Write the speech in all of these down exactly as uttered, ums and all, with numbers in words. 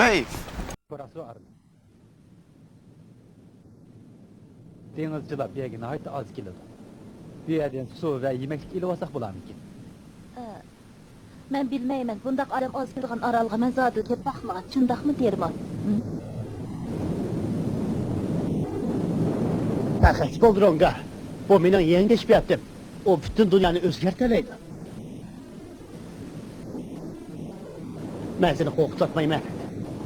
ھەي! قاراسۇ ئارىلى. دېڭىزچىلار بۇ يەرگە ناھايىتى ئاز كېلىدۇ. بۇ يەردىن سۇ ۋە يېمەكلىك ئېلىۋالساق بولارمىكىن؟ ئە، مەن بىلمەيمەن، بۇنداق ئادەم ئاز كېلىدىغان ئارالغا مەن زادىلا كېلىپ باقمىغان، شۇنداقمۇ، تېرموت؟ ھە؟ ئە، خەستە بولدى، رونگا. بۇ مېنىڭ يېڭى كەشپىياتىم. ئۇ پۈتۈن دۇنيانى ئۆزگەرتەلەيدۇ. مەن سېنى قورقۇتۇۋاتمايمەن.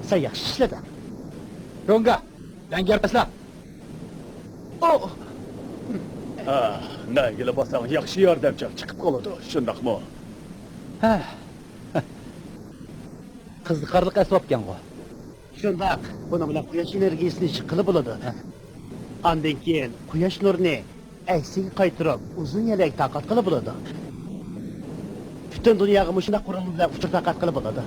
سەن ياخشى ئىشلىدىڭ. رونگا، لەڭگەر تاشلا. ئو! ھە، نەگىلا بارساڭ ياخشى ياردەمچىڭ چىقىپ قالىدۇ، شۇنداقمۇ؟ ھە. قىزىقارلىق ئەسۋابكەنغۇ. شۇنداق، بۇنىڭ بىلەن قۇياش ئېنېرگىيىسىنى چىققىلى بولىدۇ. ھە. ئاندىن كېيىن قۇياش نۇرىنى ئەكسىگە قايتۇرۇپ، ئۇزۇن يەرلەرگە تارقاتقىلى بولىدۇ. پۈتۈن دۇنياغا مۇشۇنداق قۇرۇلما بىلەن ئۇچۇر تارقاتقىلى بولىدۇ.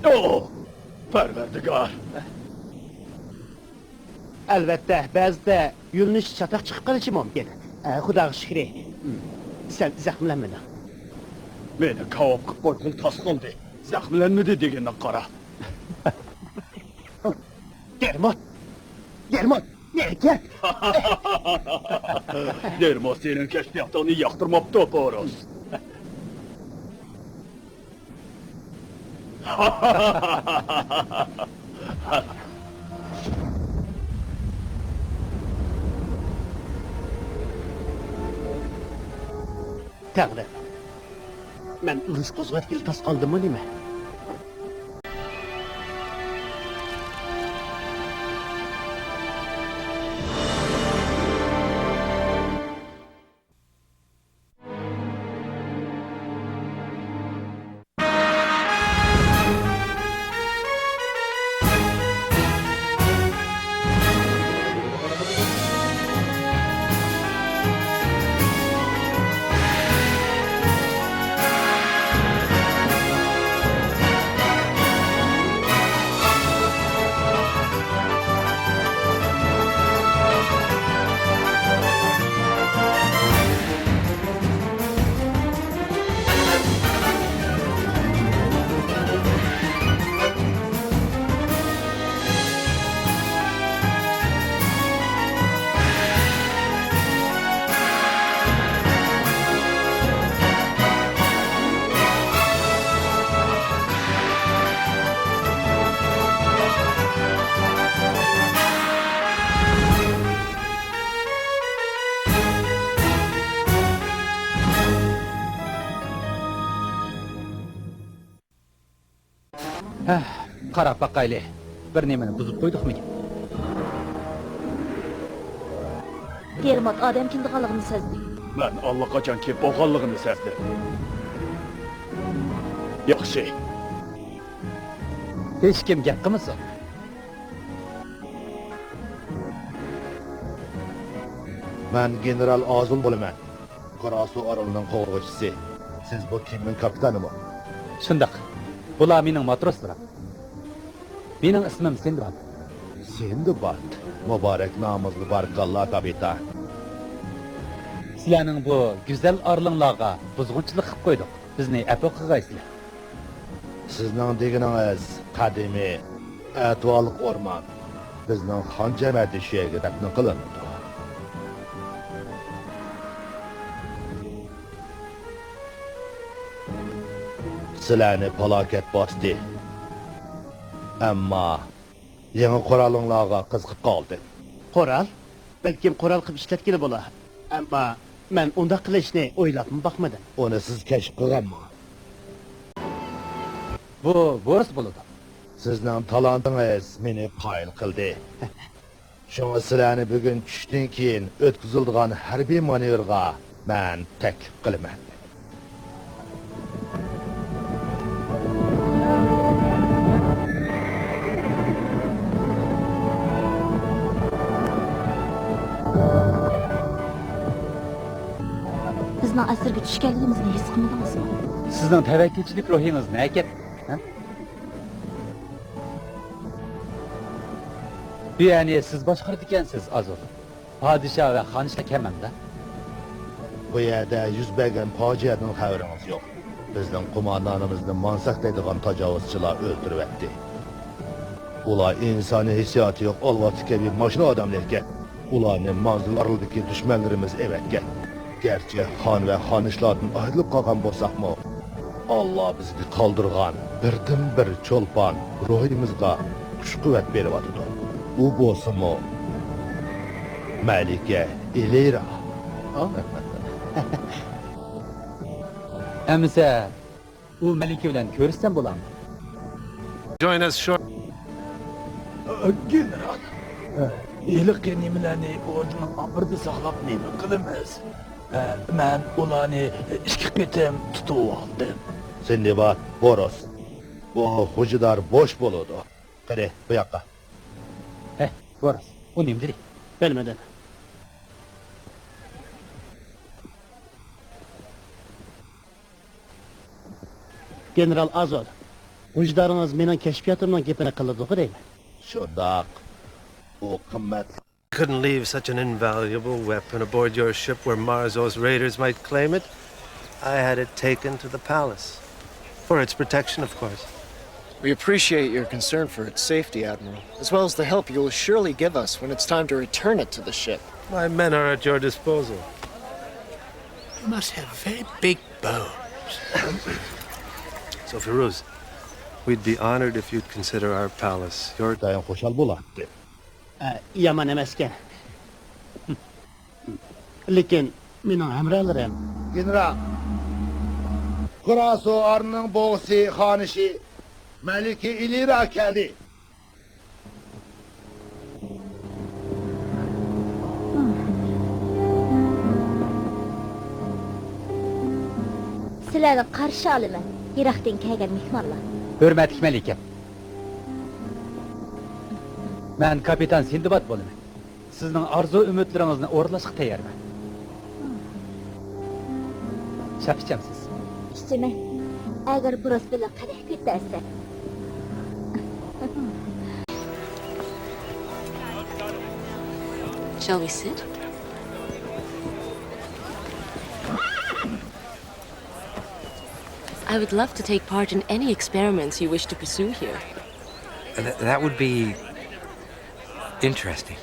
ئوھ! پەرۋەردىگار! ئەلۋەتتە، بەزىدە يۆنىلىش چاتاق چىقىپ قېلىشى مۇمكىن. ئە، خۇداغا شۈكرى. سەن زەخىملەنمىدىڭ. مېنى كاۋاپ قىلىپ قويغىلى تاس قالدى. زەخىملەنمىدى دېگىنىڭ قارا. دېرموت! دېرموت! نېرى كەت! دېرموت سېنىڭ كەشپىياتىڭنى ياقتۇرماپتۇ، بورۇس. تەقدىر. مەن ئۇرۇش قوزغاپ كېلىپ تاس قالدىممۇ نېمە؟ ھە، قاراپ باقايلى، بىر نېمىنى بۇزۇپ قويدۇقمىكىن؟ دېرموت ئادەم كېلىدىغانلىقىنى سەزدى. مەن ئاللىقاچان كېلىپ بولغانلىقىنى سەزدىم. ياخشى. ھېچكىم گەپ قىلمىسۇن. مەن گېنېرال ئازۇل بولىمەن. قاراسۇ ئارىلىنىڭ قوغدىغۇچىسى. سىز بۇ كېمىنىڭ كاپىتانىمۇ؟ شۇنداق. بۇلار مېنىڭ ماتروسلىرىم. مېنىڭ ئىسمىم سىندباد. سىندباد. مۇبارەك نامىڭىزغا بارىكاللا، كاپىتان. سىلەرنىڭ بۇ گۈزەل ئارىلىڭلارغا بۇزغۇنچىلىق قىلىپ قويدۇق. بىزنى ئەپۇ قىلغايسىلەر. سىزنىڭ دېگىنىڭىز قەدىمىي ئەتىۋارلىق ئورمان. بىزنىڭ خان جەمەتى شۇ يەرگە دەپنە قىلىنىدۇ. سىلەرنى پالاكەت باستى. ئەمما يېڭى قورالىڭلارغا قىزىقىپ قالدىم. قورال؟ بەلكىم قورال قىلىپ ئىشلەتكىلى بولا. ئەمما مەن ئۇنداق قىلىشنى ئويلاپمۇ باقمىدىم. ئۇنى سىز كەشىپ قىلغانمۇ؟ بۇ بورس بولىدۇ. سىزنىڭ تالانتىڭىز مېنى قايىل قىلدى. شۇڭا سىلەرنى بۈگۈن چۈشتىن كېيىن ئۆتكۈزۈلىدىغان ھەربىي مانېۋىرغا مەن تەكلىپ قىلىمەن. بىزنىڭ ئەسىرگە چۈشكەنلىكىمىزنى ھېس قىلمىدىڭىزمۇ؟ سىزنىڭ تەۋەككۈلچىلىك روھىڭىز نەگە كەتتى، ھە؟ بۇ يەرنى سىز باشقۇرىدىكەنسىز، ئازۇل. پادىشاھ ۋە خانىشلار كەمەندە. بۇ يەردە يۈز بەرگەن پاجىئەدىن خەۋىرىڭىز يوق. بىزنىڭ قوماندانىمىزنى مانساك دەيدىغان تاجاۋۇزچىلار ئۆلتۈرۈۋەتتى. ئۇلار ئىنسانىي ھېسسىياتى يوق ئالۋاستى كەبى ماشىنا ئادەملەر ئىكەن. ئۇلارنى مانزىل ئارىلىدىكى دۈشمەنلىرىمىز ئەۋەتكەن. گەرچە خان ۋە خانىشلاردىن ئايرىلىپ قالغان بولساقمۇ، ئاللا بىزگە قالدۇرغان بىردىنبىر چولپان روھىمىزغا كۈچ-قۇۋۋەت بېرىۋاتىدۇ. ئۇ بولسىمۇ مەلىكە ئېلىرا. ئەمىسە، ئۇ مەلىكە بىلەن كۆرۈشسەم بولامدۇ؟ Join us short. گېنېرال، ھېلىقى نېمىلەرنى ئوردىنىڭ ئامبىرىدا ساقلاپ نېمە قىلىمىز؟ مەن ئۇلارنى ئىككى قېتىم تۇتۇۋالدىم. سىندباد، بوروس، بۇ خوجىدار بوش بولىدۇ. قېنى، بۇ ياققا. ھەي، بوروس، ئۇ نېمە دېدى؟ بىلمىدىم. گېنېرال ئازور، خوجىدارىڭىز مېنىڭ كەشپىياتىمنىڭ گېپىنى قىلىدىغۇ دەيمەن. شۇنداق. ئۇ قىممەت. Couldn't leave such an invaluable weapon aboard your ship where Marzos raiders might claim it. I had it taken to the palace. For its protection, of course. We appreciate your concern for its safety, Admiral, as well as the help you will surely give us when it's time to return it to the ship. My men are at your disposal. You must have very big bones. So, Firuz, we'd be honored if you'd consider our palace your. ئىنتايىن خۇشال بولاتتى. ئە، يامان ئەمەسكەن. لېكىن مېنىڭ ھەمراھلىرىم. گېنېرال، خۇراسو ئارنىڭ بوغىسى خانىشى مەلىكە ئېلىرا كەلدى. سىلەرنى قارشى ئالىمەن، يىراقتىن كەلگەن مېھمانلار. ھۆرمەتلىك مەلىكەم. مەن كاپىتان سىندباد بولىمەن. سىزنىڭ ئارزۇ-ئۈمىدلىرىڭىزنى ئورۇنلاشقا تەييارمەن. چاي ئىچەمسىز؟ ئىچىمەن. ئەگەر بىراز بىللە قەدەھ كۆتەرسە. Shall we sit? I would love to take part in any experiments you wish to pursue here. Th- that would be interesting.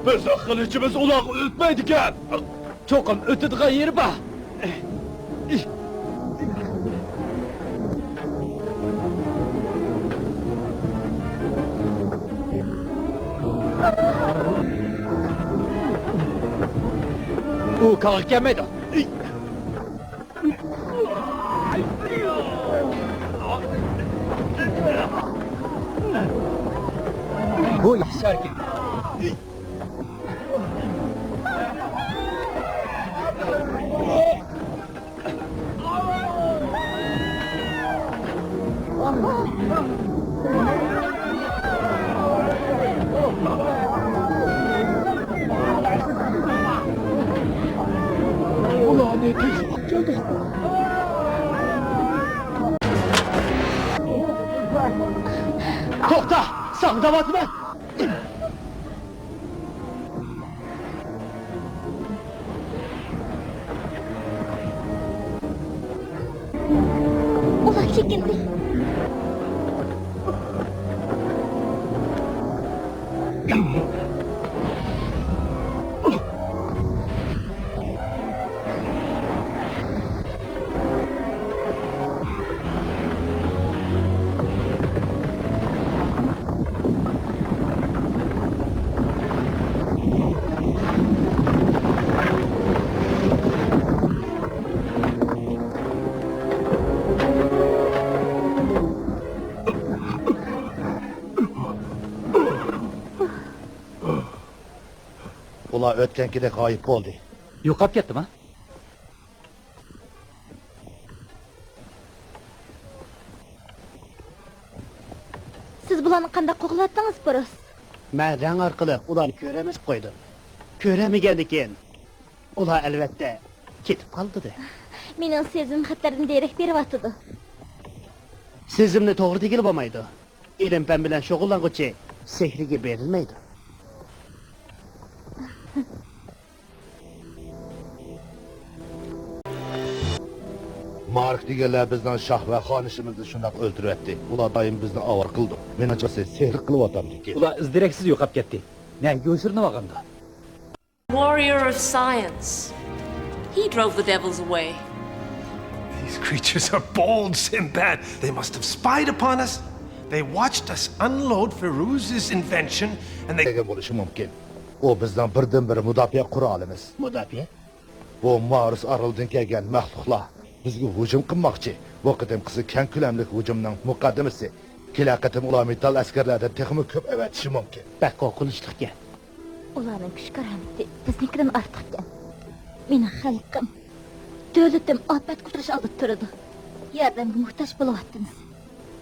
بىزنىڭ قىلىچىمىز ئۇلارغا ئۆتمەيدىكەن. چوقۇم ئۆتىدىغان يېرى بار. ئۇ كاغا كەلمەيدۇ. بۇ ياخشى ھەرىكەت. توختا! ساڭا دەۋاتىمەن! چېكىندى. ئۇلار ئۆتكەنكىدەك غايىب بولدى. يوقاپ كەتتىما؟ سىز بۇلارنى قانداق قوغلاۋەتتىڭىز، بروس؟ مەن رەڭ ئارقىلىق ئۇلارنى كۆرەلمەس قىلىپ قويدۇم. كۆرەلمىگەندىكىن، ئۇلار ئەلۋەتتە كېتىپ قالدى. مېنىڭ سېزىم خەتەردىن دېرەك بېرىۋاتىدۇ. سېزىمنى توغرا دېگىلى بولمايدۇ. ئىلىم-پەن بىلەن شۇغۇللانغۇچى سېھرىگە بېرىلمەيدۇ. مارك دېگەنلەر بىزنىڭ شاھ ۋە خانىشىمىزنى شۇنداق ئۆلتۈرۈۋەتتى. ئۇلار دائىم بىزنى ئاۋارە قىلىدۇ. مېنىڭچە، سېھىر قىلىۋاتامدىكىن. ئۇلار ئىز دېرەكسىز يوقاپ كەتتى. نەگە يوشۇرۇنۇۋالغاندۇ؟ Warrior of science. He drove the devils away. These creatures are bold, Sinbad. They must have spied upon us. They watched us unload Firuz's invention and they دېگەن بولۇشى مۇمكىن. ئۇ بىزنىڭ بىردىنبىر مۇداپىئە قورالىمىز. مۇداپىئە؟ بۇ مارس ئارىلىدىن كەلگەن مەخلۇقلار بىزگە ھۇجۇم قىلماقچى. بۇ قېتىمقىسى كەڭ كۆلەملىك ھۇجۇمنىڭ مۇقەددىمىسى. كېلەر قېتىم ئۇلار مېتال ئەسكەرلەردىن تېخىمۇ كۆپ ئەۋەتىشى مۇمكىن. بەك قورقۇنچلۇقكەن. ئۇلارنىڭ كۈچ-كارامىتى بىزنىڭكىدىن ئارتۇقكەن. مېنىڭ خەلقىم، دۆلىتىم ئاپەتكە ئۇچراش ئالدىدا تۇرىدۇ. ياردەمگە موھتاج بولۇۋاتىمىز.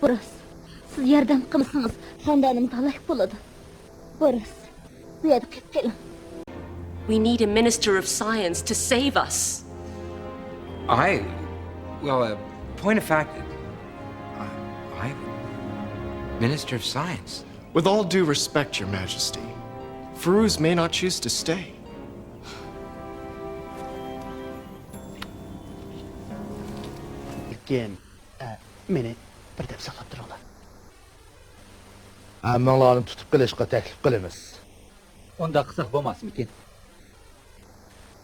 بۇرۇس، سىز ياردەم قىلمىسىڭىز، خانىدانىم ھالاك بولىدۇ. بۇرۇس، بۇ يەردە قېلىپ قېلىڭ. We need a minister of science to save us. I, well, uh, point of fact, I, I, Minister of Science. With all due respect, Your Majesty, Firuz may not choose to stay. لېكىن، ئە، مېنى بىر دەپ ساقلاپ تۇرۇڭلار. ھەممىڭلارنى تۇتۇپ قېلىشقا تەكلىپ قىلىمىز. ئۇنداق قىلساق بولماسمىكىن؟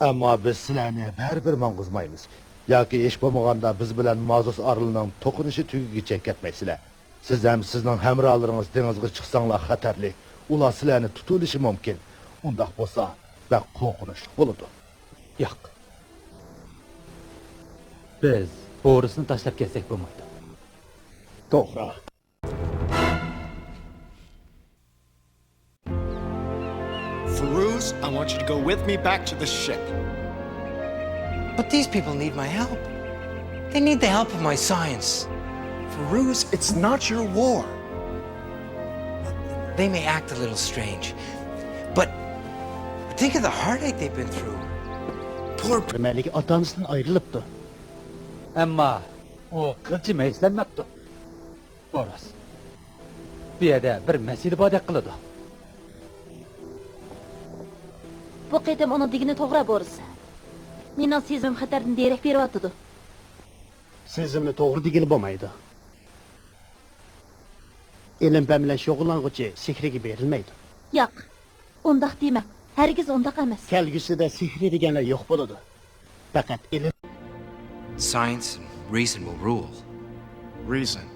ئەمما بىز سىلەرنى بەرىبىر ماڭغۇزمايمىز. ياكى ھېچ بولمىغاندا بىز بىلەن مازۇس ئارىلىنىڭ توقۇنۇشى تۈگىگىچە كەتمەيسىلەر. سىز ھەم سىزنىڭ ھەمراھلىرىڭىز دېڭىزغا چىقساڭلار خەتەرلىك. ئۇلار سىلەرنى تۇتۇۋېلىشى مۇمكىن. ئۇنداق بولسا، بەك قورقۇنچلۇق بولىدۇ. ياق. بىز بورىسنى تاشلاپ كەتسەك بولمايدۇ. توغرا. Firuz, I want you to go with me back to the ship. But these people need my help. They need the help of my science. Firuz, it's not your war. They may act a little strange, but think of the heartache they've been through. Poor مەلىكە ئاتا-ئانىسىدىن ئايرىلىپتۇ. ئەمما ئۇ قىلچە مەيۈسلەنمەپتۇ. بورىس، بۇ يەردە بىر مەسىلە باردەك قىلىدۇ. بۇ قېتىم ئۇنىڭ دېگىنى توغرا، بورىس. مېنىڭ سېزىمىم خەتەردىن دېرەك بېرىۋاتىدۇ. سېزىمنى توغرا دېگىلى بولمايدۇ. ئىلىم-پەن بىلەن شۇغۇللانغۇچى سېھرىگە بېرىلمەيدۇ. ياق، ئۇنداق دېمەڭ. ھەرگىز ئۇنداق ئەمەس. كەلگۈسىدە سېھرىي دېگەنلەر يوق بولىدۇ. پەقەت ئىلىم. Science and reason will rule. Reason.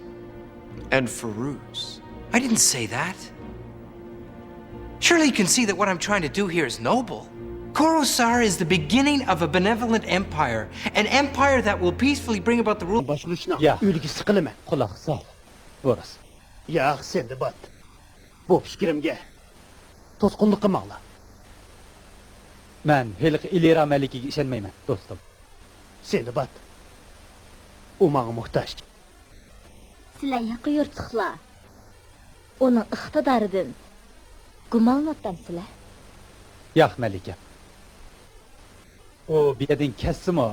And Firuz. I didn't say that. Surely you can see that what I'm trying to do here is noble. Korosar is the beginning of a benevolent empire, an empire that will peacefully bring about the rule. باشلىنىشنىڭ يا. ئۈلگىسى قىلىمەن. قۇلاق سال، بورىس. ياق، سىندباد. بۇ پىكرىمگە توسقۇنلۇق قىلماڭلار. مەن ھېلىقى ئېلىرا مەلىكىگە ئىشەنمەيمەن، دوستۇم. سىندباد، ئۇ ماڭا موھتاج. سىلەر ياقا يۇرتلۇقلار ئۇنىڭ ئىقتىدارىدىن گۇمانلىنىۋاتامسىلەر؟ ياق، مەلىكەم. ئۇ بۇ يەردىن كەتسىمۇ،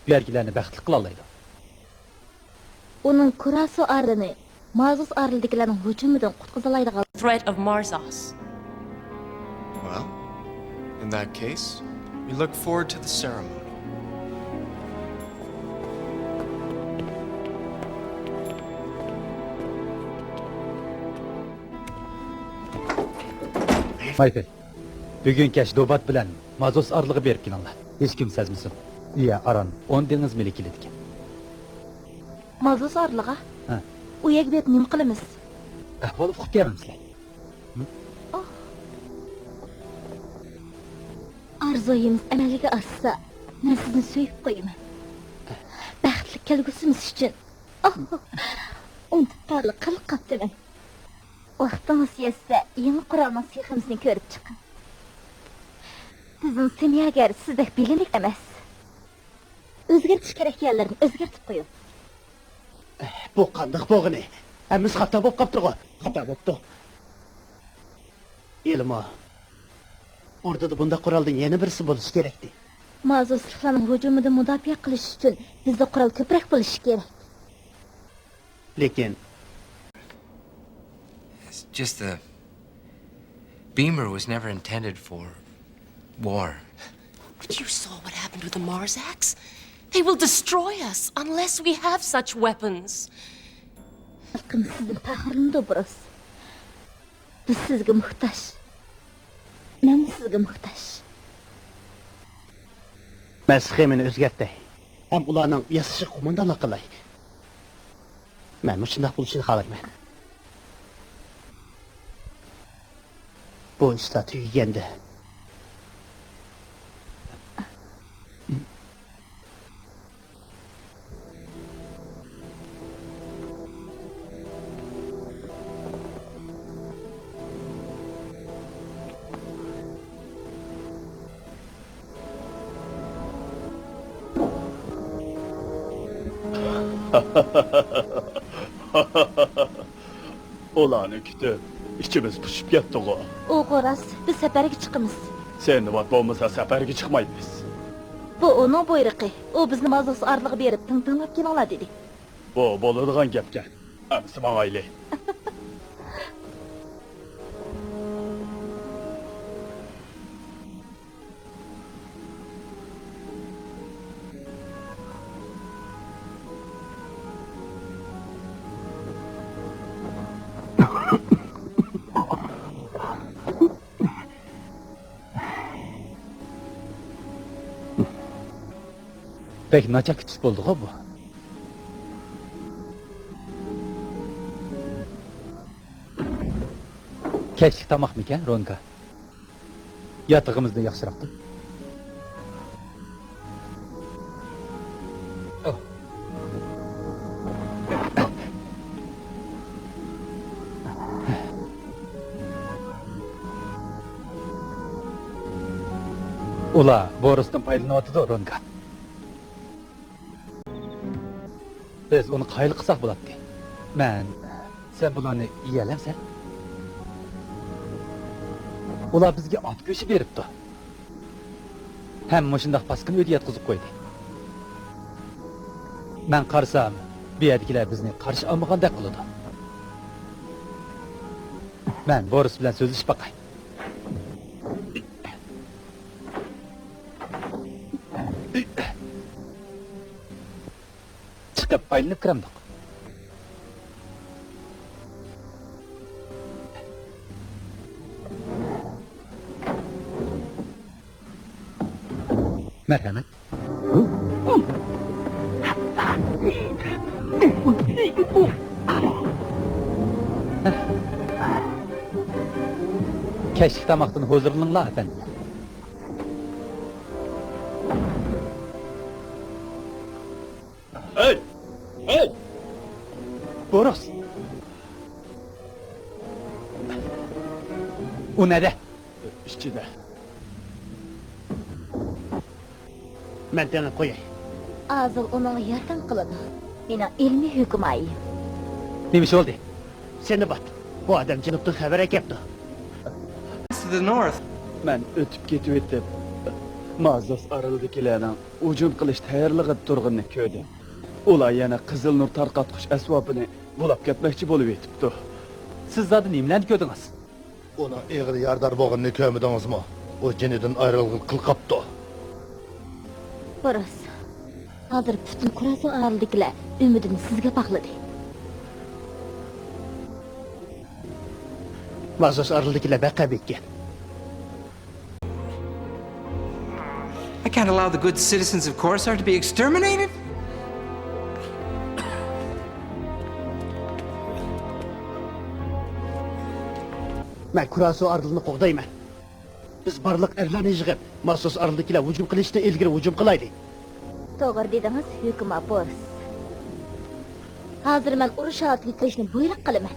بۇ يەرگىلەرنى بەختلىك قىلالايدۇ. ئۇنىڭ كۇراسۇ ئارىلىنى مازۇس ئارىلىدىكىلەرنىڭ ھۇجۇمىدىن قۇتقۇزالايدىغان. Threat of Marzos. Well, in that case, we look forward to the ceremony. مايفېل، بۈگۈن كەچ دوبات بىلەن مازوس ئارىلىغا بېرىپ كېلىڭلار. ھېچكىم سەزمىسۇن. ئۇ يەر ئاران ئون دېڭىز مېلى كېلىدىكەن. مازوس ئارىلىغا؟ ھە. ئۇ يەرگە بېرىپ نېمە قىلىمىز؟ ئەھۋال ئۇقۇپ كەلمەمسىلەر؟ ھە؟ ئاھ. ئارزۇيىمىز ئەمەلگە ئاشسا، مەن سىزنى سۆيۈپ قويىمەن. بەختلىك كەلگۈسىمىز ئۈچۈن. ئاھ. ئۇنتۇپ قالغىلى قاپتىمەن. ۋاقتىڭىز يەتسە، يېڭى قورالنىڭ سېخىمىزنى كۆرۈپ چىقىڭ. بىزنىڭ سىمياگەر سىزدەك بىلىملىك ئەمەس. ئۆزگەرتىش كېرەك يەرلىرىنى ئۆزگەرتىپ قويۇڭ. بۇ قانداق بولغىنى؟ ھەممىسى خاتا بولۇپ قاپتىغۇ. خاتا بوپتۇ. ھېلىمۇ ئوردىدا بۇنداق قورالدىن يەنە بىرسى بولۇشى كېرەكتى. مازوسلۇقلارنىڭ ھۇجۇمىدىن مۇداپىئە قىلىش ئۈچۈن بىزدە قورال كۆپرەك بولۇشى كېرەك. لېكىن It's just the Beamer was never intended for war. But you saw what happened with the Mars Axe? They will destroy us unless we have such weapons. خەلقىم سىزدىن پەخىرلىنىدۇ، بروس. بىز سىزگە موھتاج. مەنمۇ سىزگە موھتاج. مەن سخېمىنى ئۆزگەرتەي ھەم ئۇلارنىڭ ياسىشىغا قوماندانلىق قىلاي. مەنمۇ شۇنداق بولۇشىنى خالايمەن. بۇ ئىشلار تۈگىگەندە. ئۇلارنى كۈتۈپ، ئىچىمىز پۇشۇپ كەتتىغۇ. ئۇغۇراس، بىز سەپەرگە چىقىمىز. سېنۋات بولمىسا سەپەرگە چىقمايمىز. بۇ ئۇنىڭ بۇيرۇقى. ئۇ بىزنى مازوس ئارىلىغا بېرىپ تىڭ تىڭلاپ كېلىڭلار دېدى. بۇ بولىدىغان گەپكەن. ئەمىسە ماڭايلى. بەك ناچار كۈتۈش بولدىغۇ بۇ. كەچلىك تاماقمىكەن، رونكا؟ ياتىقىمىزدا ياخشىراقتۇر. ئۇلار بورۇستىن پايدىلىنىۋاتىدۇ، رونكا. بىز ئۇنى قايىل قىلساق بولاتتى. مەن، سەن بۇلارنى يېيەلەمسەن؟ ئۇلار بىزگە ئات گۆشى بېرىپتۇ. ھەم مۇشۇنداق پاسكىنا ئۆيدە ياتقۇزۇپ قويدى. مەن قارىسام، بۇ يەردىكىلەر بىزنى قارشى ئالمىغاندەك قىلىدۇ. مەن بورۇس بىلەن سۆزلىشىپ باقاي. چىقىپ ئايلىنىپ كىرەمدۇق؟ مەرھەمەت. كەچلىك تاماقتىن ھۇزۇرلىنىڭلار، ئەپەندىلەر. ھەي! ھەي! بورۇس! ئۇ نەدە؟ ئىچىدە. مەن تېڭىپ قوياي. ئازىل ئۇنىڭغا ياردەم قىلىدۇ. مېنىڭ ئىلمىي ھۆكۈمايىم. نېمە ئىش بولدى؟ سېنىبات، بۇ ئادەم جەنۇبتىن خەۋەر ئەكەپتۇ. To the north. مەن ئۆتۈپ كېتىۋېتىپ، مازوس ئارىلىدىكىلەرنىڭ ھۇجۇم قىلىش تەييارلىقىدا تۇرغىنىنى كۆردۈم. ئۇلار يەنە قىزىل نۇر تارقاتقۇچ ئەسۋابىنى بۇلاپ كەتمەكچى بولۇۋېتىپتۇ. سىز زادى نېمىلەرنى كۆردىڭىز؟ ئۇنىڭ ئېغىر يارىدار بولغىنىنى كۆرمىدىڭىزمۇ؟ ئۇ جېنىدىن ئايرىلغىلى قىلقاپتۇ. بورۇس، ھازىر پۈتۈن خوراسان ئارىلىدىكىلەر ئۈمىدىنى سىزگە باغلىدى. مازوس ئارىلىدىكىلەر بەك قەبىھكەن. Can't allow the good citizens of Coruscant to be exterminated? مەن كۇراسۇ ئارىلىنى قوغدايمەن. بىز بارلىق ئەرلەرنى يىغىپ، ماسوس ئارىلىدىكىلەر ھۇجۇم قىلىشتىن ئىلگىرى ھۇجۇم قىلايلى. توغرا دېدىڭىز، ھۆكۈم بورس. ھازىر مەن ئۇرۇش ھالىتىگە كىرىشنى بۇيرۇق قىلىمەن.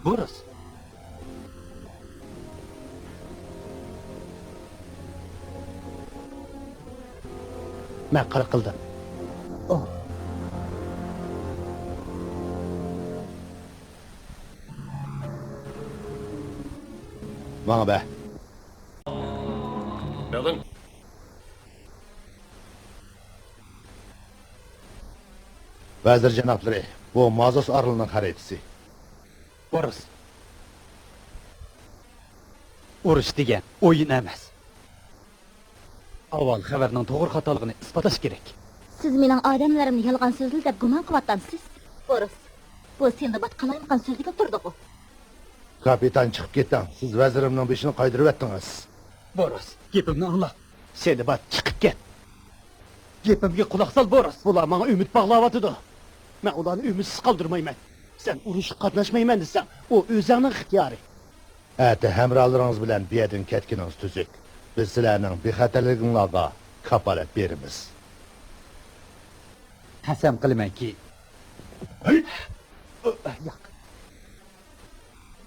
بورس. مەن قارا قىلدىم. ئوھ. ماڭا بە. مېلىڭ. ۋەزىر جانابلىرى، بۇ مازوس ئارىلىنىڭ خەرىتىسى. بورس. ئۇرۇش دېگەن ئويۇن ئەمەس. ئاۋۋال خەۋەرنىڭ توغرا خاتالىقىنى ئىسپاتلاش كېرەك. سىز مېنىڭ ئادەملىرىمنى يالغان سۆزلى دەپ گۇمان قىلىۋاتامسىز؟ بورس، بۇ سىندباد قالايمىقان سۆزلىگىلى تۇردىغۇ. كاپىتان، چىقىپ كېتىڭ. سىز ۋەزىرىمنىڭ بېشىنى قايدۇرۇۋەتتىڭىز. بورس، گېپىمنى ئاڭلا. سىندباد، چىقىپ كەت. گېپىمگە قۇلاق سال، بورس. بۇلار ماڭا ئۈمىد باغلاۋاتىدۇ. مەن ئۇلارنى ئۈمىدسىز قالدۇرمايمەن. سەن ئۇرۇشقا قاتناشمايمەن دېسەڭ، ئۇ ئۆزۈڭنىڭ ئىختىيارى. ئەتە ھەمراھلىرىڭىز بىلەن بۇ يەردىن كەتكىنىڭىز تۈزۈك. بىز سىلەرنىڭ بىخەتەرلىكىڭلارغا كاپالەت بېرىمىز. قەسەم قىلىمەنكى. ياق.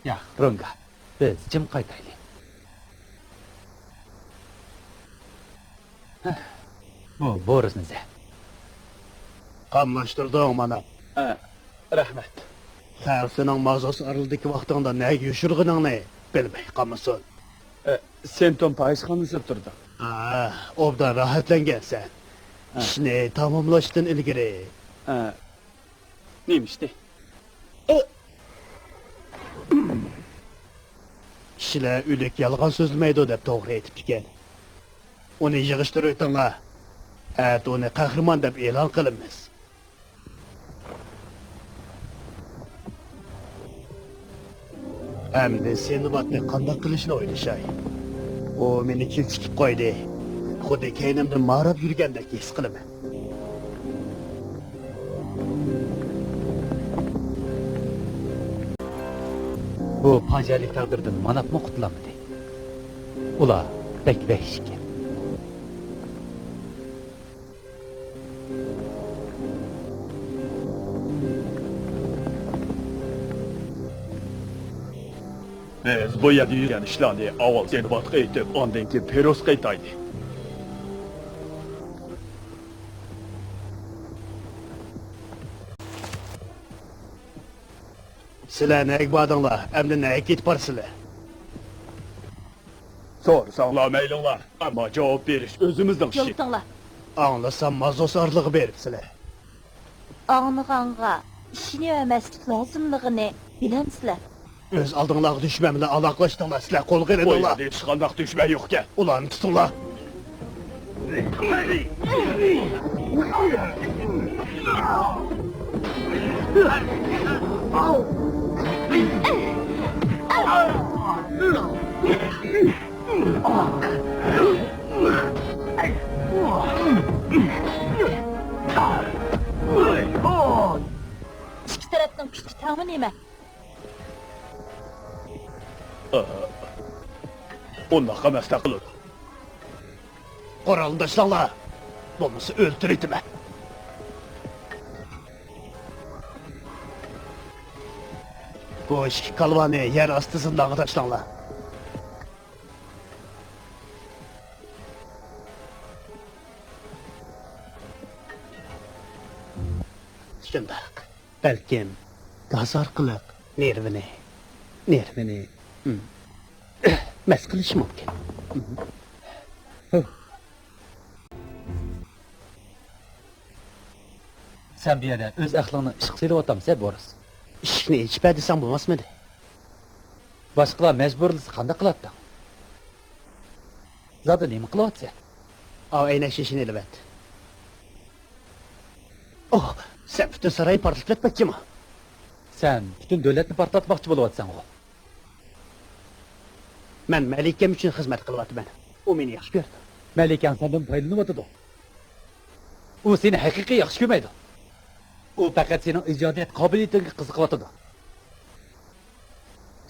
ياق، رونگا. بىز جىم قايتايلى. بۇ بورسنى ئىزدە. قاملاشتۇردۇڭ مانا. ھە، رەھمەت. خەۋپ سېنىڭ مازوس ئارىلىدىكى ۋاقتىڭدا نەگە يوشۇرغىنىڭنى بىلمەي قالمىسۇن. ئە، سېنتون پاھىشخانىسىدا تۇردۇم. ھە، ئوبدان راھەتلەنگەنسەن. ھە. ئىشنى تاماملاشتىن ئىلگىرى. ھە. نېمە ئىشتى؟ كىشىلەر ئۆلۈك يالغان سۆزلىمەيدۇ دەپ توغرا ئېيتىپتىكەن. ئۇنى يىغىشتۇرۇۋېتىڭلار. ئەتە ئۇنى قەھرىمان دەپ ئېلان قىلىمىز. ئەمدى سىندبادنى قانداق قىلىشنى ئويلىشاي. ئۇ مېنى كېچىكىپ قويدى. خۇددى كەينىمدىن ماراپ يۈرگەندەك ھېس قىلىمەن. بۇ پاجىئەلىك تەقدىردىن ماناپمۇ قۇتۇلالمىدى. ئۇلار بەك ۋەھشىيكەن. بىز بۇ يەردە يۈرگەن ئىشلارنى ئاۋۋال سىندبادقا ئېيتىپ، ئاندىن كېيىن پىرۇسقا ئېيتايلى. سىلەر نەگە باردىڭلار؟ ئەمدى نەگە كېتىپ بارىسىلەر؟ سورىساڭلار مەيلىڭلار، ئەمما جاۋاب بېرىش ئۆزىمىزنىڭ ئىشى. يول تۇتۇڭلار. ئاڭلىسام، مازوس ئارىلىغا بېرىپسىلەر. ئاڭلىغانغا ئىشىنىۋەرمەسلىك لازىملىقىنى بىلەمسىلەر؟ ئۆز ئالدىڭلارغا دۈشمەن بىلەن ئالاقىلاشتىڭلار، سىلەر قولغا بۇ ئېلىندىڭلار. يەردە ھېچقانداق دۈشمەن يوقكەن. ئۇلارنى تۇتۇڭلار. ئىككى تەرەپنىڭ كۈچى تەڭمۇ نېمە؟ ئۇنداق ئەمەستەك قىلىدۇ. قورالنى تاشلاڭلار، بولمىسا ئۆلتۈرۈۋېتىمەن. بۇ ئىككى كالۋانى يەر ئاستى زىندانغا تاشلاڭلار. شۇنداق. بەلكىم گاز ئارقىلىق نېرۋىنى، نېرۋىنى، ھىم، مەس قىلىشى مۇمكىن. ھىم. ھۇھ. سەن بۇ يەردە ئۆز ئەقلىڭنى ئىشقا سېلىۋاتامسەن، بورس؟ ئىشىكنى ئېچىپ بەر دېسەڭ بولماسمىدى؟ باشقىلار مەجبۇرلىسا قانداق قىلاتتىڭ؟ زادى نېمە قىلىۋاتىسەن؟ ئاۋۇ ئەينەك شېشىنى ئېلىۋەت. ئوھ، سەن پۈتۈن ساراينى پارتلىتىۋەتمەكچىما؟ سەن پۈتۈن دۆلەتنى پارتلاتماقچى بولۇۋاتىسەنغۇ؟ مەن مەلىكەم ئۈچۈن خىزمەت قىلىۋاتىمەن. ئۇ مېنى ياخشى كۆرىدۇ. مەلىكەڭ سەندىن پايدىلىنىۋاتىدۇ. ئۇ سېنى ھەقىقىي ياخشى كۆرمەيدۇ. ئۇ پەقەت سېنىڭ ئىجادىيەت قابىلىيىتىڭگە قىزىقىۋاتىدۇ.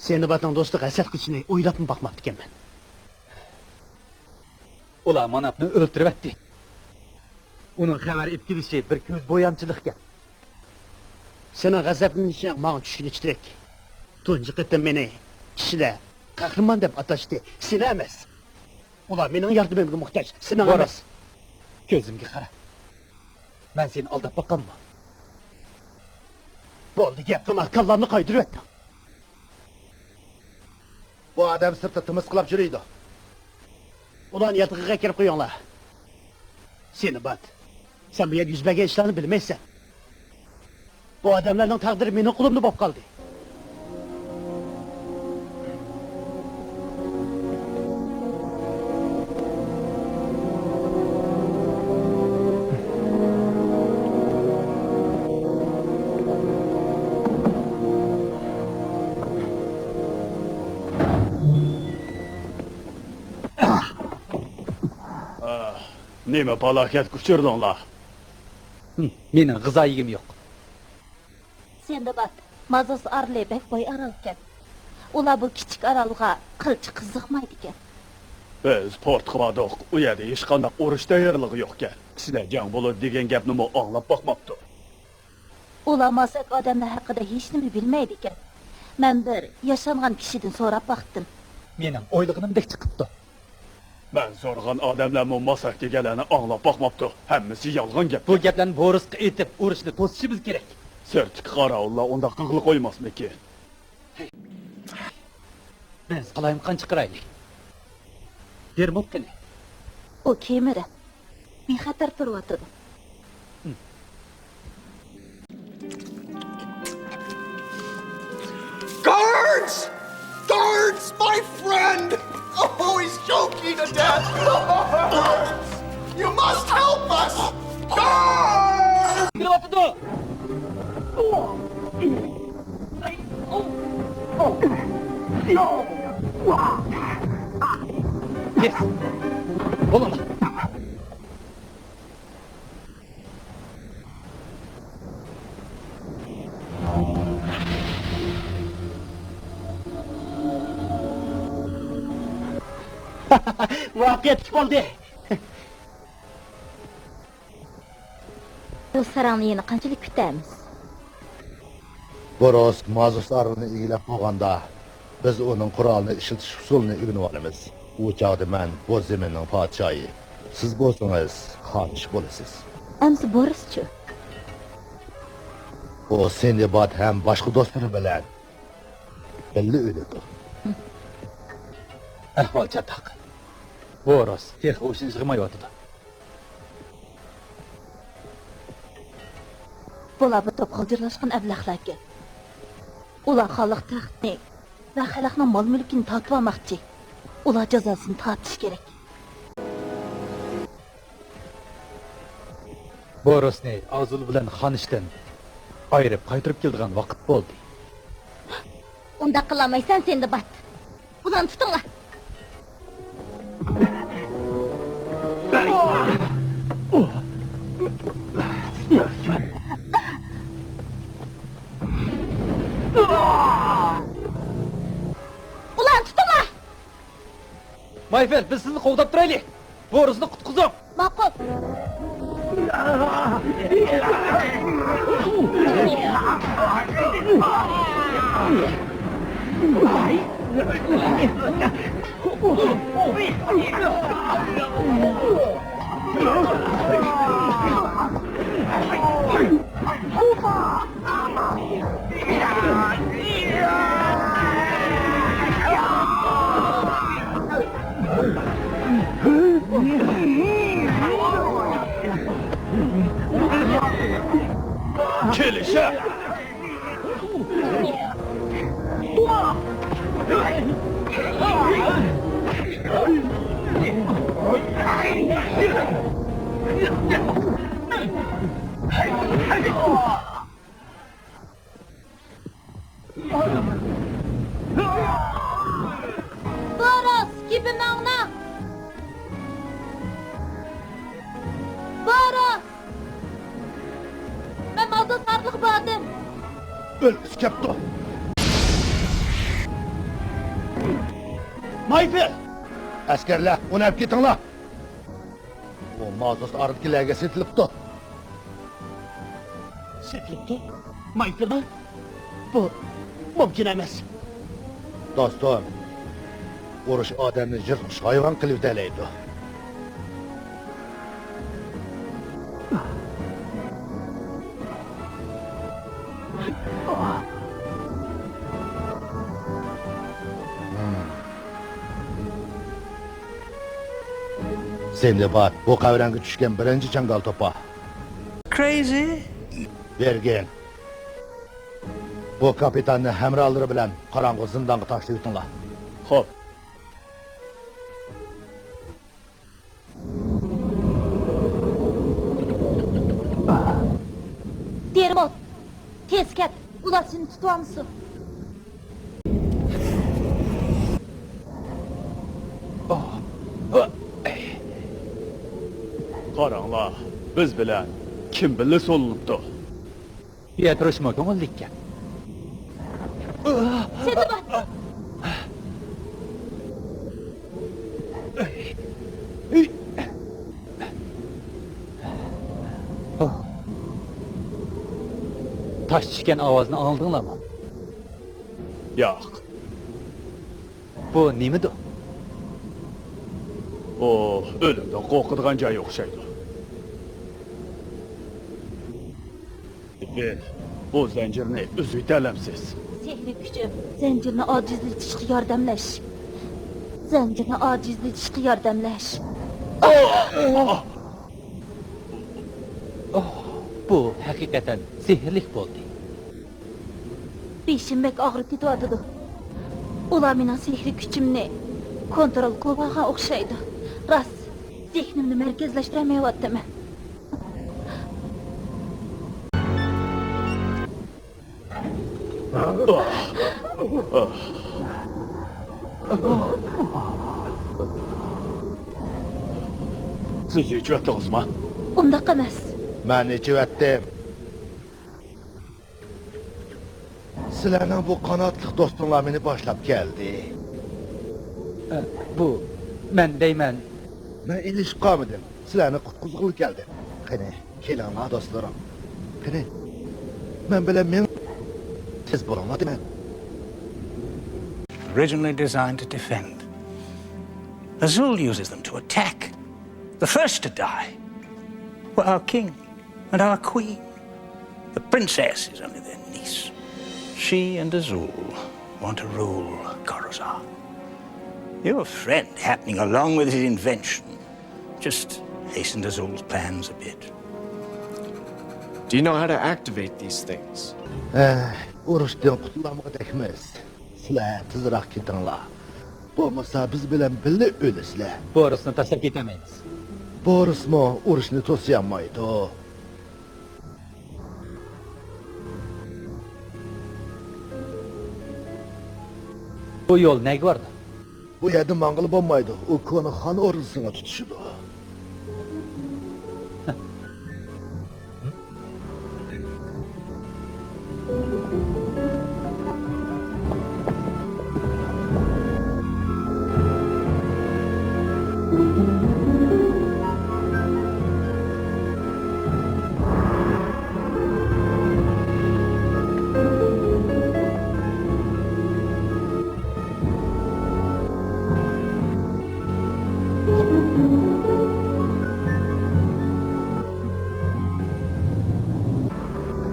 سىندبادنىڭ دوستىغا ھەسەت قىلىشىنى ئويلاپمۇ باقماپتىكەنمەن. ئۇلار ماناپنى ئۆلتۈرۈۋەتتى. ئۇنىڭ خەۋەر ئېلىپ كېلىشى بىر كۆز بويامچىلىقكەن. سېنىڭ غەزەپلىنىشىڭ ماڭا چۈشىنىشلىك. تۇنجى قېتىم مېنى كىشىلەر قەھرىمان دەپ ئاتاشتى، سېنى ئەمەس. ئۇلار مېنىڭ ياردىمىمگە موھتاج، سېنىڭ ئەمەس. كۆزۈمگە قارا. مەن سېنى ئالداپ باققانمۇ؟ بولدى، گەپ قىلما، كاللامنى قايتۇرۇۋەتتىڭ. بۇ ئادەم سىرتتا تىمىسقىلاپ يۈرىدۇ. ئۇلارنى ياتىقىغا ئەكىرىپ قويۇڭلار. سىندباد، سەن بۇ يەردە يۈز بەرگەن ئىشلارنى بىلمەيسەن. بۇ ئادەملەرنىڭ تەقدىرى مېنىڭ قولۇمدا بولۇپ قالدى. نېمە پالاكەتكە ئۇچرىدىڭلار؟ ھىم، مېنىڭ غىزا يېگۈم يوق. سىندباد، مازوس ئارىلى بەك باي ئارالكەن. ئۇلار بۇ كىچىك ئارالغا قىلچە قىزىقمايدىكەن. بىز پورتقا باردۇق، ئۇ يەردە ھېچقانداق ئۇرۇش تەييارلىقى يوقكەن. كىشىلەر جەڭ بولىدۇ دېگەن گەپنىمۇ ئاڭلاپ باقماپتۇ. ئۇلار ماساك ئادەملەر ھەققىدە ھېچنېمە بىلمەيدىكەن. مەن بىر ياشانغان كىشىدىن سوراپ باقتىم. مېنىڭ ئويلىغىنىمدەك چىقىپتۇ. مەن سورىغان ئادەملەرمۇ ماساك دېگەنلەرنى ئاڭلاپ باقماپتۇ. ھەممىسى يالغان گەپ. بۇ گەپلەرنى بورۇسقا ئېيتىپ، ئۇرۇشنى توسۇشىمىز كېرەك. سىرتتىكى قاراۋۇللار ئۇنداق قىلغىلى قويماسمىكىن؟ بىز قالايمىقان چىقىرايلى. دېرموت قېنى؟ ئۇ كېمىدە. بىخەتەر تۇرۇۋاتىدۇ. Guards! Guards! My friend! Oh, he's choking to death! Guards! You must help us! Guards! كېلىۋاتىدۇ! Yes! بولۇڭ! مۇۋەپپەقىيەتلىك بولدى. بۇ ساراڭنى يەنە قانچىلىك كۈتەرمىز؟ بوروس مازوس ئارىلىنى ئىگىلەپ بولغاندا، بىز ئۇنىڭ قورالنى ئىشلىتىش ئۇسۇلىنى ئۆگىنىۋالىمىز. ئۇ چاغدا مەن بۇ زېمىننىڭ پادىشاھى، سىز بولسىڭىز خانىش بولىسىز. ئەمسە بورۇسچۇ؟ ئۇ سىندباد ھەم باشقا دوستلىرى بىلەن بىللە ئۆلىدۇ. ئەھۋال چاتاق. بورۇس تېخى ھوشىنى يىغمايۋاتىدۇ. بۇلار بىر توپ غالجىرلاشقان ئەبلەخلەركەن. ئۇلار خانلىق تەختىنى ۋە خەلقنىڭ مال-مۈلكىنى تارتىۋالماقچى. ئۇلار جازاسىنى تارتىشى كېرەك. بورۇسنى ئازۇل بىلەن خانىشتىن ئايرىپ قايتۇرۇپ كېلىدىغان ۋاقىت بولدى. ئۇنداق قىلالمايسەن، سىندباد. ئۇلارنى تۇتۇڭلار. ئۇلارنى تۇتۇڭلار. مايفېل، بىز سىزنى قوغداپ تۇرايلى. بورۇسنى قۇتقۇزۇڭ. ماقۇل. كېلىشە! بوروس، گېپىمنى ئاڭلا! ئۆلگۈسى كەپتۇ. مايفىل! ئەسكەرلەر، ئۇنى ئەپ كېتىڭلار! ئۇ مازوس ئارمىدىكىلەرگە سېتىلىپتۇ. سېتىلىپتۇ؟ مايفىلمۇ؟ بۇ مۇمكىن ئەمەس. دوستۇم، ئۇرۇش ئادەمنى يىرتقۇچ ھايۋان قىلىۋېتەلەيدۇ. سىندباد، بۇ قەۋرەڭگە چۈشكەن بىرىنچى چاڭگال توپا. Crazy. بېرگىن. بۇ كاپىتاننى ھەمراھلىرى بىلەن قاراڭغۇ زىندانغا تاشلىۋېتىڭلار. خوپ. دېرموت، تېز كەت، ئۇلار سېنى تۇتۇۋالمىسۇن. قاراڭلار، بىز بىلەن كىم بىللە سولىنىپتۇ؟ بۇ يەردە تۇرۇشمۇ كۆڭۈللۈككەن. سىندباد! تاش چۈشكەن ئاۋازنى ئاڭلىدىڭلارمۇ؟ ياق. بۇ نېمىدۇ؟ ئۇ ئۆلۈمدىن قورقىدىغان جاي ئوخشايدۇ. بىل، بۇ زەنجىرنى ئۈزۈۋېتەلەمسىز؟ سېھرىي كۈچۈم زەنجىرنى ئاجىزلىتىشقا ياردەملەش. زەنجىرنى ئاجىزلىتىشقا ياردەملەش. بۇ ھەقىقەتەن سېھىرلىك بولدى. بېشىم بەك ئاغرىپ كېتىۋاتىدۇ. ئۇلار مېنىڭ سېھرىي كۈچۈمنى كونترول قىلىۋالغان ئوخشايدۇ. راست، زېھنىمنى مەركەزلەشتۈرەلمەيۋاتىمەن. سىز ئېچىۋەتتىڭىزمۇ؟ ئۇنداق ئەمەس. مەن ئېچىۋەتتىم. سىلەرنىڭ بۇ قاناتلىق دوستۇڭلار مېنى باشلاپ كەلدى. ئە، بۇ، مەن دەيمەن. مەن ئېلىشىپ قالمىدىم. سىلەرنى قۇتقۇزغىلى كەلدىم. قېنى، كېلىڭلار، دوستلىرىم. قېنى، مەن بىلەن مېڭىڭ. تېز بولۇڭلار دەيمەن. Originally designed to defend. Azul uses them to attack. The first to die were our king and our queen. The princess is only their niece. She and Azul want to rule Corozar. Your friend happening along with his invention just hastened Azul's plans a bit. Do you know how to activate these things? ئە، ئۇرۇشتىن قۇتۇلالمىغۇدەكمىز. سىلەر تېزراق كېتىڭلار. بولمىسا بىز بىلەن بىللە ئۆلىسىلەر. بورىسنى تاشلاپ كېتەلمەيمىز. بورىسمۇ ئۇرۇشنى توسىيالمايدۇ. بۇ يول نەگە بارىدۇ؟ بۇ يەردىن ماڭغىلى بولمايدۇ. ئۇ كونا خان ئوردىسىغا تۇتىشىدۇ.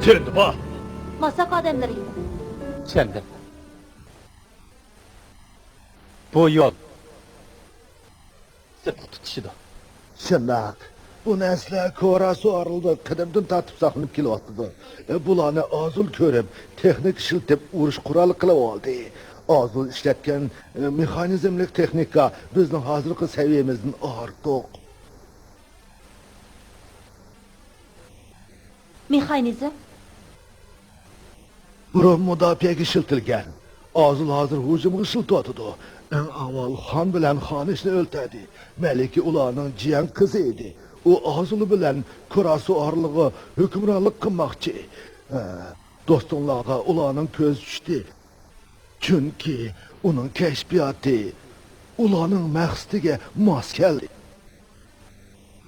تىندىبا! ماساك ئادەملىرى. چۈشەندىم. بۇ يول سىرتقا تۇتىشىدۇ. شۇنداق. بۇ نەرسىلەر كورا سۇ ئارىلىدا قەدىمدىن تارتىپ ساقلىنىپ كېلىۋاتىدۇ. بۇلارنى ئازۇل كۆرۈپ، تېخنىكا ئىشلىتىپ، ئۇرۇش قورالى قىلىۋالدى. ئازۇل ئىشلەتكەن مېخانىزملىق تېخنىكا بىزنىڭ ھازىرقى سەۋىيەمىزدىن ئارتۇق. مېخانىزم؟ بۇرۇن مۇداپىئەگە ئىشلىتىلگەن. ئازۇل ھازىر ھۇجۇمغا ئىشلىتىۋاتىدۇ. ئەڭ ئاۋۋال خان بىلەن خانىشنى ئۆلتۈردى. مەلىكە ئۇلارنىڭ جىيەن قىزى ئىدى. ئۇ ئازۇل بىلەن كورا سۇ ئارىلىغا ھۆكۈمرانلىق قىلماقچى. ھە. دوستۇڭلارغا ئۇلارنىڭ كۆزى چۈشتى. چۈنكى ئۇنىڭ كەشپىياتى ئۇلارنىڭ مەقسىتىگە ماس كەلدى.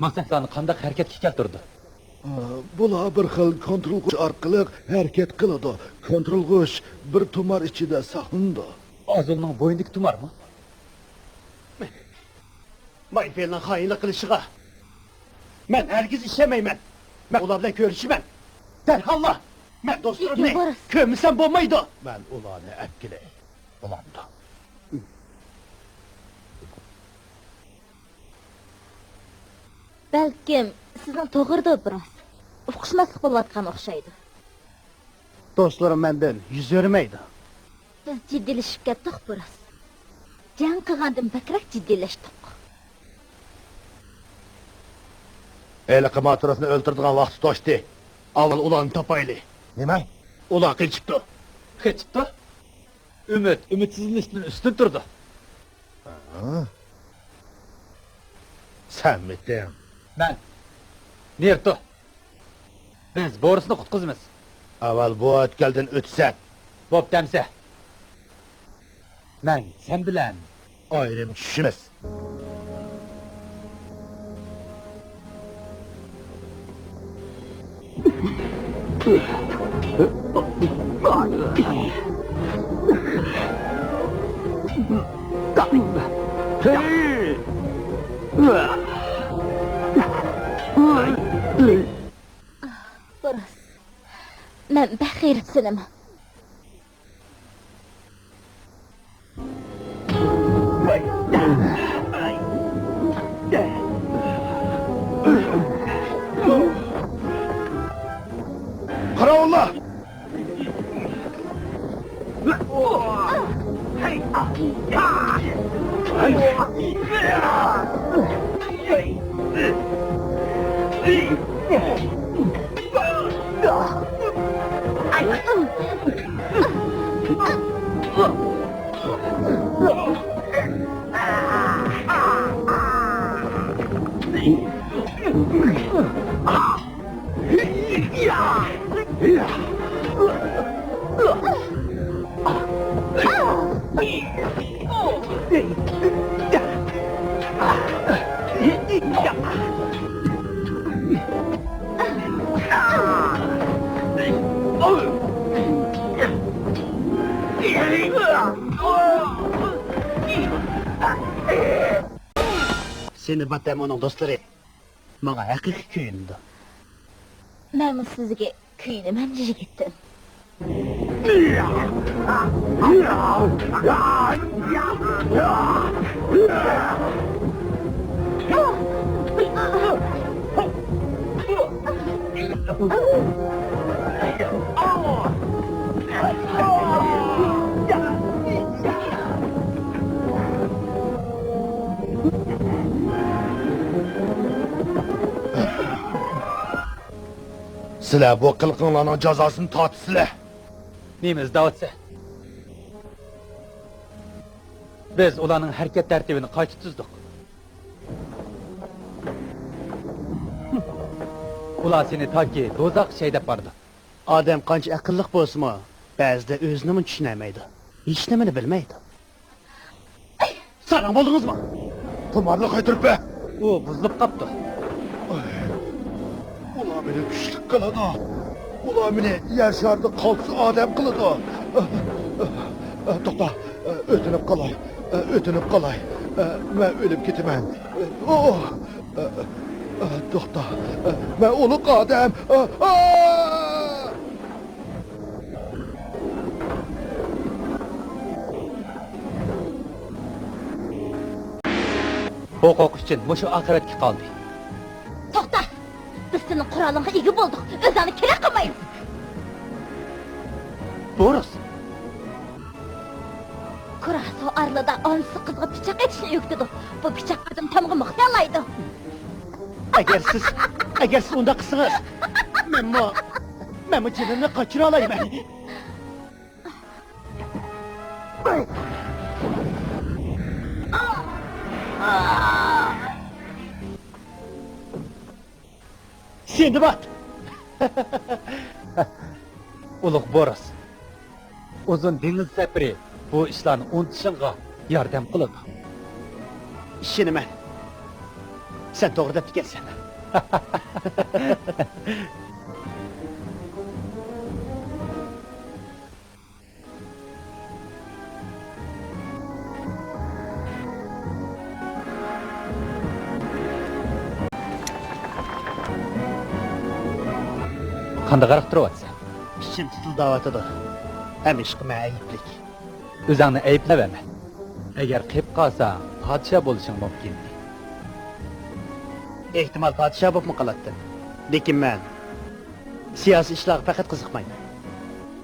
ماساكلارنى قانداق ھەرىكەتكە كەلتۈرىدۇ؟ ئا، بۇلار بىر خىل كونترولغۇچ ئارقىلىق ھەرىكەت قىلىدۇ. كونترولغۇچ بىر تۇمار ئىچىدە ساقلىنىدۇ. ئازۇلنىڭ بوينىدىكى تۇمارمۇ؟ مايفېلنىڭ خائىنلىق قىلىشىغا مەن ھەرگىز ئىشەنمەيمەن. مەن ئۇلار بىلەن كۆرۈشىمەن. دەرھاللا! مەن دوستلىرىمنى كۆرمىسەم بولمايدۇ! مەن ئۇلارنى ئەپ كېلەي. بولامدۇ؟ بەلكىم، سىزنىڭ توغرىدۇر بىراز. ئۇقۇشماسلىق بولۇۋاتقان ئوخشايدۇ. دوستلىرىم مەندىن يۈز ئۆرۈمەيدۇ. بىز جىددىيلىشىپ كەتتۇق بىراز. جەڭ قىلغاندىن بەكرەك جىددىيلەشتۇق. ھېلىقى ماتروسنى ئۆلتۈرىدىغان ۋاقتى توشتى. ئاۋۋال ئۇلارنى تاپايلى. نېمە؟ ئۇلار قېچىپتۇ. قېچىپتۇ؟ ئۈمىد ئۈمىدسىزلىنىشتىن ئۈستۈن تۇرىدۇ. ھە؟ سەنمىتىڭ؟ مەن. نېرتو. بىز بورىسنى قۇتقۇزىمىز. ئاۋۋال بۇ ئۆتكەلدىن ئۆتىسەن. بوپتۇ ئەمىسە. مەن سەن بىلەن ئايرىم چۈشىمىز. بوراس، مەن بەك غېرىبسىنىمەن. قاراۋۇللار! سېنى باتەم ئۇنىڭ دوستلىرى ماڭا ھەقىقىي كۆيۈنىدۇ. مەنمۇ سىزگە كۆيۈنىمەن، يىگىتىم. سىلەر بۇ قىلىقىڭلارنىڭ جازاسىنى تارتىسىلەر. نېمە ئىزدەۋاتىسەن؟ بىز ئۇلارنىڭ ھەرىكەت تەرتىپىنى قايتا تۈزدۇق. ئۇلار سېنى تاكى دوزاخقا ھەيدەپ بارىدۇ. ئادەم قانچە ئەقىللىق بولسىمۇ، بەزىدە ئۆزىنىمۇ چۈشىنەلمەيدۇ. ھېچنېمىنى بىلمەيدۇ. ساراڭ بولدىڭىزمۇ؟ تۇمارنى قايتۇرۇپ بەر. ئۇ بۇزۇلۇپ قاپتۇ. ئۇلار مېنى كۈچلۈك قىلىدۇ. ئۇلار مېنى يەر شارىدا قالتىس ئادەم قىلىدۇ. توختا، ئۆتۈنۈپ قالاي. ئۆتۈنۈپ قالاي. مەن ئۆلۈپ كېتىمەن. ئوھ! توختا. مەن ئۇلۇغ ئادەم. بۇ قورقۇش ئۈچۈن مۇشۇ ئاقىۋەتكە قالدى. توختا! بىز سېنىڭ قورالىڭغا ئىگە بولدۇق. ئۆزۈڭنى كېرەك قىلمايمىز. بورۇس! كۇراساۋا ئارىلىدا ئانىسى قىزغا پىچاق ئېتىشنى ئۆگىتىدۇ. بۇ پىچاق ئادەم تامغا مىخلىيالايدۇ. ئەگەر سىز، ئەگەر سىز ئۇنداق قىلسىڭىز، مەنمۇ، مەنمۇ جېنىمنى قاچۇرالايمەن. سىندباد! ئۇلۇغ بوراس، ئۇزۇن دېڭىز سەپىرى بۇ ئىشلارنى ئۇنتۇشۇڭغا ياردەم قىلىدۇ. ئىشىنىمەن. سەن توغرا دەپتىكەنسەن. قانداق ھارىق تۇرۇۋاتىسەن؟ ئىچىم تىتىلداۋاتىدۇ. ھەم ئىشقا مەن ئەيىبلىك. ئۆزۈڭنى ئەيىبلەۋەرمە. ئەگەر قېلىپ قالساڭ، پادىشاھ بولۇشۇڭ مۇمكىن. ئېھتىمال، پادىشاھ بولۇپمۇ قالاتتىم. لېكىن مەن سىياسىي ئىشلارغا پەقەت قىزىقمايمەن.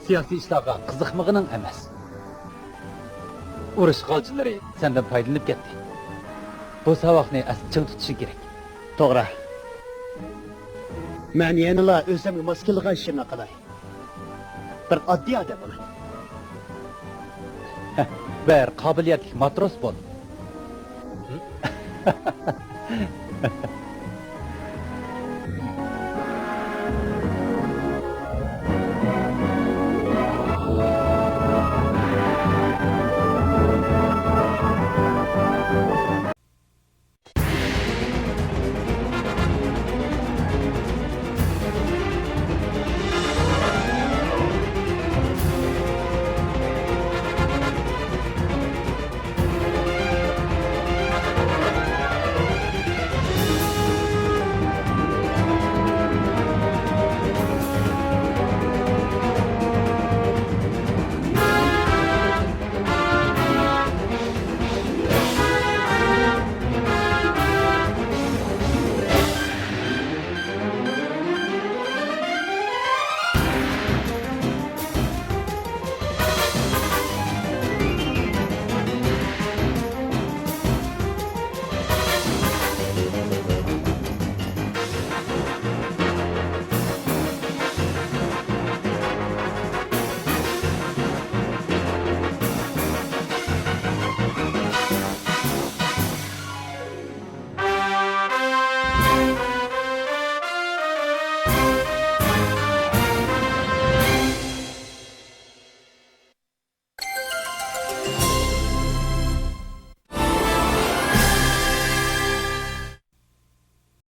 سىياسىي ئىشلارغا قىزىقمىغىنىڭ ئەمەس، ئۇرۇش غالچىلىرى سەندىن پايدىلىنىپ كەتتى. بۇ ساۋاقنى ئەستە چىڭ تۇتۇشۇڭ كېرەك. توغرا. مەن يەنىلا ئۆزۈمگە ماس كېلىدىغان ئىشىمنى قىلاي. بىر ئاددىي ئادەم بولاي. بىر قابىلىيەتلىك ماتروس بول.